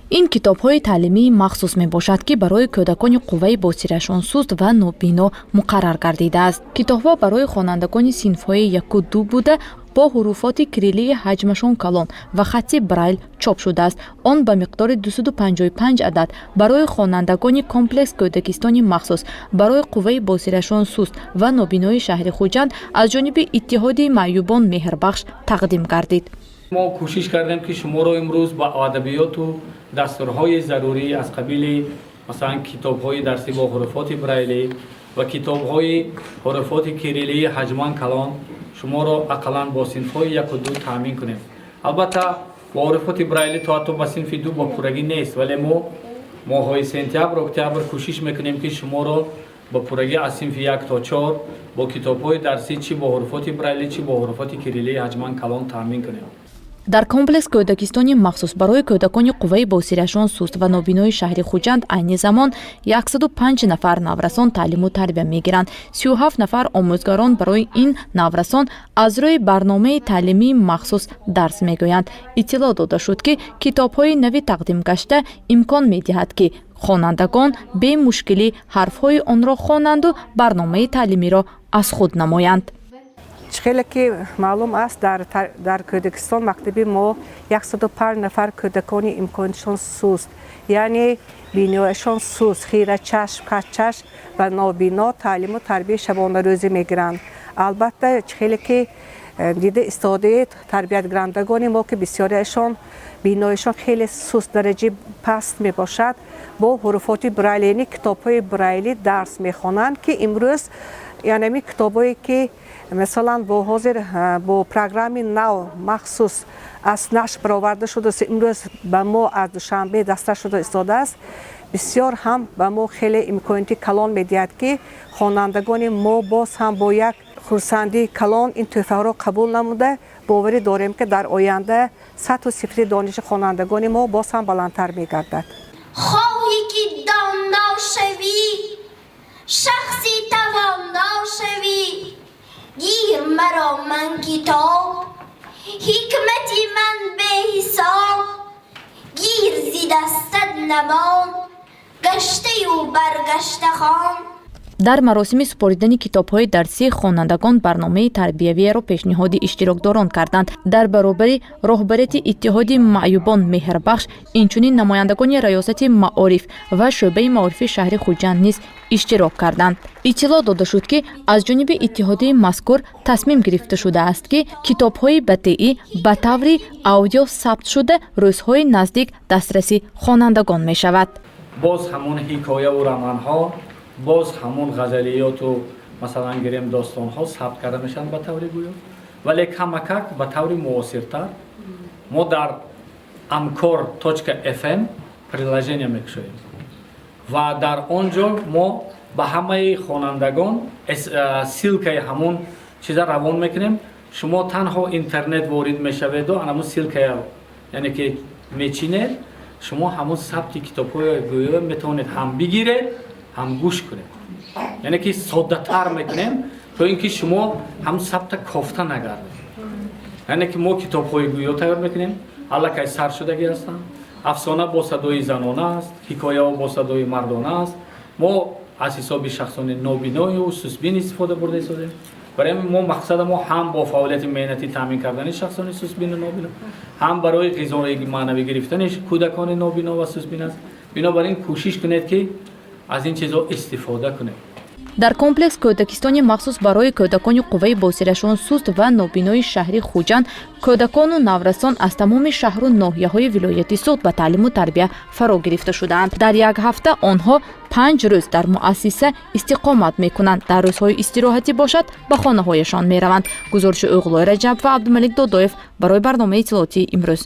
Ин китобҳои таълимии махсус мебошад, ки барои кӯдакони қувваи босирашон суст ва нобино муқаррар гардидааст. Китобҳо барои хонандагони синфҳои яку ду буда, бо ҳуруфоти кириллии ҳаҷмашон калон ва хатти Брайл чоп шудааст. Он ба миқдори 255 адад барои хонандагони комплекс кӯдакистони махсус барои қувваи босирашон суст ва нобинои шаҳри Хуҷанд аз ҷониби Иттиҳоди маъюбон «Меҳрбахш» тақдим гардид. Мо кӯшиш кардем, ки шуморо имрӯз ба адабиёту дастурҳои зарурӣ аз қабили, масалан, китобҳои дарсӣ бо ҳуруфоти брайлӣ ва китобҳои ҳуруфоти кириллии ҳаҷман калон шуморо ақаллан бо синфҳои яку ду таъмин кунем. Албатта, бо ҳуруфоти брайлӣ то ҳатто ба синфи ду бо пуррагӣ нест, вале мо моҳҳои сентябр, октябр кӯшиш мекунем, ки шуморо ба пуррагӣ аз синфи як то чор бо китобҳои дарсӣ, чӣ бо ҳуруфоти брайлӣ, чӣ бо ҳуруфоти кириллии ҳаҷман калон таъмин кунем. Дар комплекс кӯдакистони махсус барои кӯдакони қувваи босирашон суст ва нобинои шаҳри Хуҷанд айни замон 105 нафар наврасон таълиму тарбия мегиранд. 37 нафар омӯзгарон барои ин наврасон аз рӯи барномаи таълимии махсус дарс мегӯянд. Иттилоъ дода шуд, ки китобҳои нави тақдим гашта имкон медиҳад, ки хонандагон бемушкилӣ ҳарфҳои онро хонанду барномаи таълимиро аз худ намоянд. Чӣ хеле ки маълум аст, дар кӯдакистон мактаби мо 105 нафар кӯдакони имконишон суст, яъне бинояшон суст, хирачашм, каҷчашм ва нобино таълиму тарбияи шабонарӯзӣ мегиранд. Албатта, чӣ хеле ки дида истодаед, тарбиятгирандагони мо, ки бисёриашон биноишон хеле суст, дараҷаи паст мебошад, бо ҳуруфоти Брайлӣ, яъне китобҳои брайлӣ дарс мехонанд, ки имрӯз яъне китобҳое ки, масалан, бо ҳозир бо программаи нав махсус аз нашр бароварда шудааст, имрӯз ба мо аз Душанбе дастрас шуда истодааст, бисёр ҳам ба мо хеле имконияти калон медиҳад, ки хонандагони мо боз ҳам бо як хурсандии калон ин тӯҳфаҳоро қабул намуда, боварӣ дорем, ки дар оянда сатҳу сифати дониши хонандагони мо боз ҳам баландтар мегардад. Хоҳӣ ки доно шавӣ, шахси тавоно шавӣ, гир маро ман китоб, ҳикмати ман беҳисоб, гир зи дастат намон, гаштаю баргашта хон. Дар маросими супоридани китобҳои дарсӣ хонандагон барномаи тарбиявиеро пешниҳоди иштирокдорон карданд. Дар баробари роҳбарияти Иттиҳоди маъюбон «Меҳрбахш», инчунин намояндагони раёсати маориф ва шӯъбаи маорифи шаҳри Хуҷанд низ иштирок карданд. Иттилоъ дода шуд, ки аз ҷониби иттиҳодияи мазкур тасмим гирифта шудааст, ки китобҳои бадеӣ ба таври аудио сабт шуда, рӯзҳои наздик дастраси хонандагон мешавад. Боз ҳамон ҳикояву романҳо, боз ҳамон ғазалиёту, масалан, гирем, достонҳо сабт карда мешаванд ба таври гӯё, вале камакак ба таври муосиртар. Мо дар Амкор.fm приложение мекушоем ва дар он ҷо мо ба ҳамаи хонандагон ссылкаи ҳамон чиза равон мекунем. Шумо танҳо интернет ворид мешаведу анамун ссылкая, яъне ки мечинед, шумо ҳамун сабти китобҳои гӯё метавонед ҳам бигиред, ҳам гӯш кунед. Яъне ки соддатар мекунем, то ин ки шумо ҳам сабта кофта нагардед. Яъне ки мо китобҳои гӯё тайёр мекунем, аллакай сар шудагӣ ҳастанд. Афсона бо садои занона аст, ҳикояҳо бо садои мардона аст. Мо аз ҳисоби шахсони нобиною сусбин истифода бурда истодем. Барои мо мақсада мо ҳам бо фаъолияти меҳнатӣ таъмин кардани шахсони сусбину нобино, ҳам барои ғизои маънавӣ гирифтани кӯдакони нобино ва сусбин аст. Бинобар ин кӯшиш кунед, ки аз ин чизҳо истифода кунед. Дар комплекс кӯдакистони махсус барои кӯдакони қувваи босирашон суст ва нобинои шаҳри Хуҷанд кӯдакону наврасон аз тамоми шаҳру ноҳияҳои вилояти Суғд ба таълиму тарбия фаро гирифта шудаанд. Дар як ҳафта онҳо 5 рӯз дар муассиса истиқомат мекунанд, дар рӯзҳои истироҳатӣ бошад, ба хонаҳояшон мераванд. Гузориши Оғлои Раҷаб ва Абдумалик Додоев барои барномаи иттилоотии «Имрӯз».